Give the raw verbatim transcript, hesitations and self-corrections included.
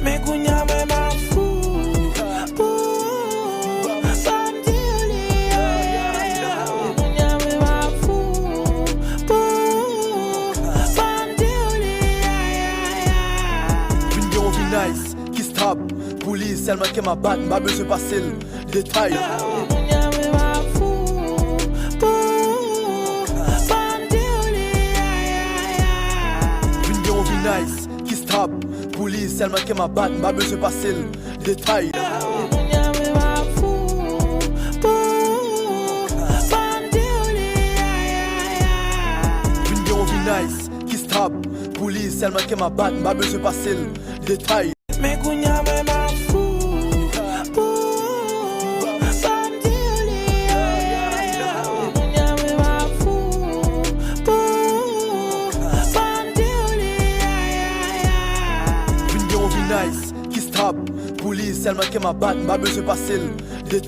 Men kounye a mwen m ap fou pou ou. Fò m di w li ye. Kounye a mwen m ap fou pou ou. Fò m di w li ye. Vin gen yon vi nice, ki stable. Pou li sèlman kè m ap bat, m pa bezwen pase l detay. Kounye a mwen m ap fou pou ou. Fò m di w li ye. Vin gen yon vi nice, ki stable. Pou li sèlman kè m ap bat, m pa bezwen pase l detay. Kounye a mwen m ap fou pou ou. Fò m di w li ye. Vin gen yon vi nice, ki stable. Pou li sèlman kè m ap bat, m pa bezwen pase l detay. Men kounye a mwen m ap fou pou ou. Fò m di w li ye. Kounye a mwen m ap fou pou ou. Fò m di w li ye. Vin gen yon vi nice, ki stable. Pou li sèlman kè m ap bat, m pa bezwen pase l detay.